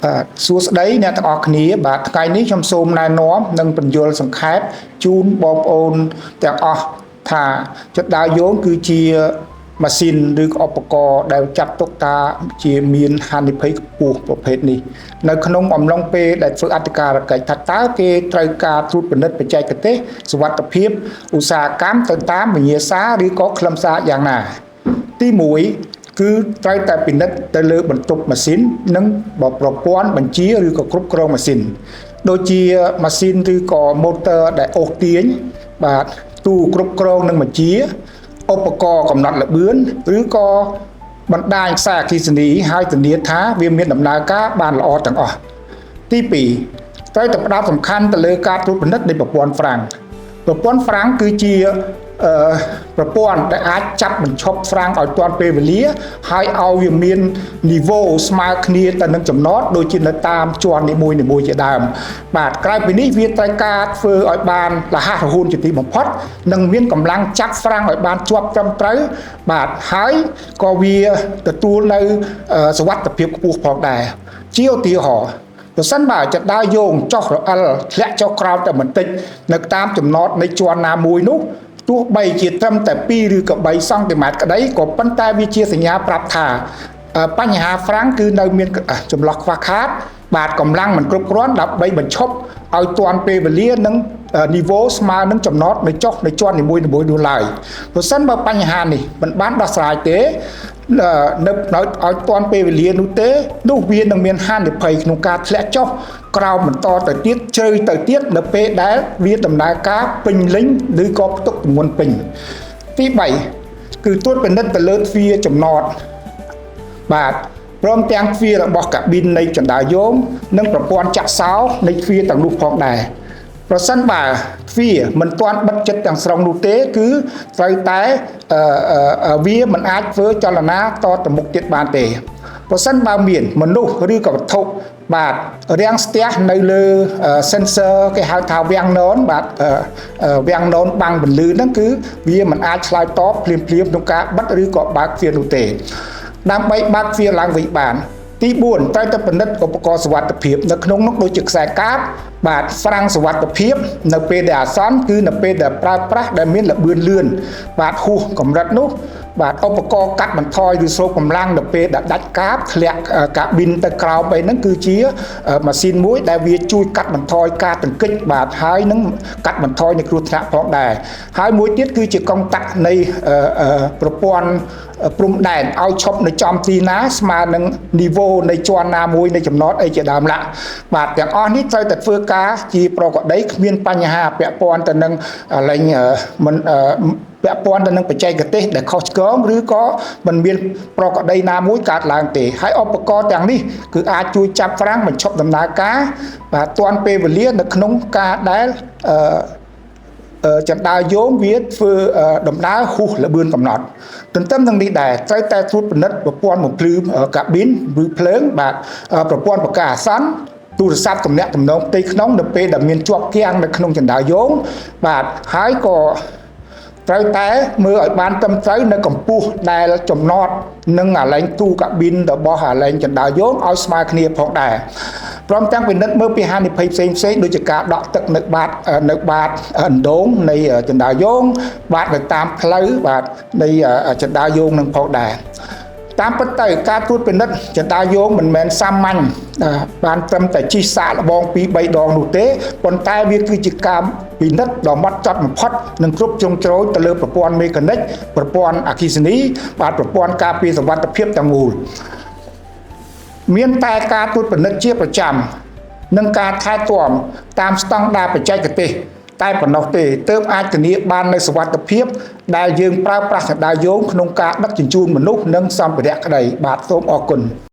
បាទសួស្តីអ្នកទាំងអស់គ្នាបាទថ្ងៃនេះខ្ញុំសូមណែនាំនិងពន្យល់សង្ខេបជូនបងប្អូនទាំងអស់ថាជណ្ដើរយោងគឺជាម៉ាស៊ីនឬក៏ឧបករណ៍ដែលចាត់ទុកថាជាមានហានិភ័យខ្ពស់ប្រភេទនេះនៅក្នុងអំឡុងពេលដែលធ្វើអធិការកិច្ចថាតើគេត្រូវការត្រួតពិនិត្យបច្ចេកទេសសុវត្ថិភាពឧស្សាហកម្មទៅតាមវិញ្ញាសាឬក៏ខ្លឹមសារយ៉ាងណា ទី1គឺត្រូវតែពិនិត្យទៅលើបន្ទប់ម៉ាស៊ីននិងប្រព័ន្ធបញ្ជាឬក៏គ្រប់គ្រងម៉ាស៊ីនដូចជាម៉ាស៊ីនឬក៏ម៉ូទ័រដែលអូសទាញបាទទូគ្រប់គ្រងនិងបញ្ជាឧបករណ៍កំណត់ល្បឿនឬក៏បណ្ដាញខ្សែអគ្គិសនីហើយធានាថាវាមានដំណើរការបានល្អទាំងអស់ទី2ត្រូវតែផ្ដោតសំខាន់ទៅលើការត្រួតពិនិត្យនៃប្រព័ន្ធហ្វ្រាំងប្រព័ន្ធហ្វ្រាំងគឺជាអឺប្រព័ន្ធដែលអាចចាប់បញ្ឈប់ហ្វ្រាំងឲ្យទាន់ពេលវេលាហើយឲ្យវាមាន niveau ស្មើគ្នាទៅនឹងចំណតដូចជានៅតាមជាន់នីមួយៗជាដើមបាទក្រៅពីនេះវាត្រូវការធ្វើឲ្យបានរហ័សរហួនជាទីបំផុតនិងមានកម្លាំងចាប់ហ្វ្រាំងឲ្យបានជាប់ត្រឹមត្រូវបាទហើយក៏វាទទួលនៅសុវត្ថិភាពខ្ពស់ផងដែរជាឧទាហរណ៍ប្រសិនបើជណ្ដើរយោងចុះរអិលធ្លាក់ចុះក្រោមតែបន្តិចនៅតាមចំណតនៃជាន់ណាមួយនោះទោះបីជាត្រឹមតែ2ឬក៏3សង់ទីម៉ែត្រក្តីក៏ប៉ុន្តែវាជាសញ្ញាប្រាប់ថាបញ្ហាហ្វ្រាំងគឺនៅមានចន្លោះខ្វះខាតបាទកម្លាំងមិនគ្រប់គ្រាន់ដើម្បីបញ្ឈប់ឲ្យទាន់ពេលវេលានិង niveau ស្មើនឹងចំណតនៅចុះនៅជាន់នីមួយៗនោះឡើយប្រសិនបើបញ្ហានេះមិនបានដោះស្រាយទេនៅឲ្យទាន់ពេលវេលានោះទេនោះវានឹងមានហានិភ័យក្នុងការធ្លាក់ចុះក្រោមបន្តទៅទៀតជ្រៅទៅទៀតនៅពេលដែលវាដំណើរការពេញលេញឬក៏ផ្ទុកទម្ងន់ពេញទី3គឺត្រួតពិនិត្យទៅលើទ្វារចំណតបាទព្រមទាំងទ្វាររបស់កាប៊ីននៃជណ្ដើរយោងនិងប្រព័ន្ធចាក់សោនៃទ្វារទាំងនោះផងដែរប្រសិនបើទ្វារមិនទាន់បិទជិតទាំងស្រុងនោះទេគឺត្រូវតែវាមិនអាចធ្វើចលនាតទៅមុខទៀតបានទេប្រសិនបើមានមនុស្សឬក៏វត្ថុបាទរាំងស្ទះនៅលើ sensor គេហៅថាវាំងននបាទវាំងននបាំងពន្លឺហ្នឹងគឺវាមិនអាចឆ្លើយតបភ្លាមៗក្នុងការបិទឬក៏បើកទ្វារនោះទេដើម្បីបើកទ្វារឡើងវិញបានទី4ត្រូវតែពិនិត្យឧបករណ៍សុវត្ថិភាពនៅក្នុងនោះដូចជាខ្សែកាបបាទហ្វ្រាំងសុវត្ថិភាពនៅពេលដែលអាសន្នគឺនៅពេលដែលប្រើប្រាស់ដែលមានល្បឿនលឿនបាទហួសកម្រិតនោះបាទឧបករណ៍កាត់បន្ថយឬស្រូបកម្លាំងនៅពេលដែលដាច់កាបធ្លាក់កាប៊ីនទៅក្រោមអីហ្នឹងគឺជាម៉ាស៊ីនមួយដែលវាជួយកាត់បន្ថយការទង្គិចបាទហើយនឹងកាត់បន្ថយនៃគ្រោះថ្នាក់ផងដែរហើយមួយទៀតគឺជាកុងតាក់នៃប្រព័ន្ធព្រំដែនឲ្យឈប់នៅចំទីណាស្មើនឹង niveau នៃជាន់ណាមួយនៃចំណតអីជាដើមឡាបាទទាំងអស់នេះត្រូវតែធ្វើការជាប្រកដីគ្មានបញ្ហាពាក់ព័ន្ធទៅនឹងលែងមិនពាក់ព័ន្ធទៅនឹងបច្ចេកទេសដែលខុសឆ្គងឬក៏មិនមានប្រកដីណាមួយកើតឡើងទេហើយឧបករណ៍ទាំងនេះគឺអាចជួយចាប់ហ្វ្រាំងបញ្ឈប់ដំណើរការបាទទាន់ពេលវេលានៅក្នុងការដែលអឺជណ្ដើរយោងវាធ្វើដំណើរហួសល្បឿនកំណត់ទន្ទឹមនឹងនេះដែរត្រូវតែត្រួតពិនិត្យប្រព័ន្ធបំភ្លឺកាប៊ីនឬភ្លើងបាទប្រព័ន្ធប្រកាសអាសន្នទូរស័ព្ទទំនាក់ទំនងផ្ទៃក្នុងនៅពេលដែលមានជាប់គាំងនៅក្នុងជណ្ដើរយោងបាទហើយក៏ត្រូវតែមើលឲ្យបានត្រឹមត្រូវនៅកម្ពស់ដែលចំណតនិងអាឡែងទូកាប៊ីនរបស់អាឡែងជណ្ដើរយោងឲ្យស្មើគ្នាផងដែរព្រមទាំងពិនិត្យមើលពីហានិភ័យផ្សេងផ្សេងដូចជាការដក់ទឹកនៅបាតនៅបាតអណ្ដូងនៃជណ្ដើរយោងបាទនៅតាមផ្លូវបាទនៃជណ្ដើរយោងនឹងផងដែរតាមពិតទៅការត្រួតពិនិត្យជណ្ដើរយោងមិនមែនសាមញ្ញបានត្រឹមតែជិះសាកល្បង2 3ដងនោះទេប៉ុន្តែវាគឺជាការពិនិត្យដ៏ម៉ត់ចត់បំផុតនិងគ្រប់ជ្រុងជ្រោយទៅលើប្រព័ន្ធមេកានិកប្រព័ន្ធអគ្គិសនីបាទប្រព័ន្ធការពារសុវត្ថិភាពទាំងមូលមានតែការត្រួតពិនិត្យជាប្រចាំនិងការថែទាំតាមស្តង់ដារបច្ចេកទេសតែប៉ុណ្ណោះទេទើបអាចធានាបាននូវសុវត្ថិភាពដែលយើងប្រើប្រាស់ជណ្ដើរយោងក្នុងការដឹកជញ្ជូនមនុស្សនិងសម្ភារៈក្តីបាទសូមអរគុណ។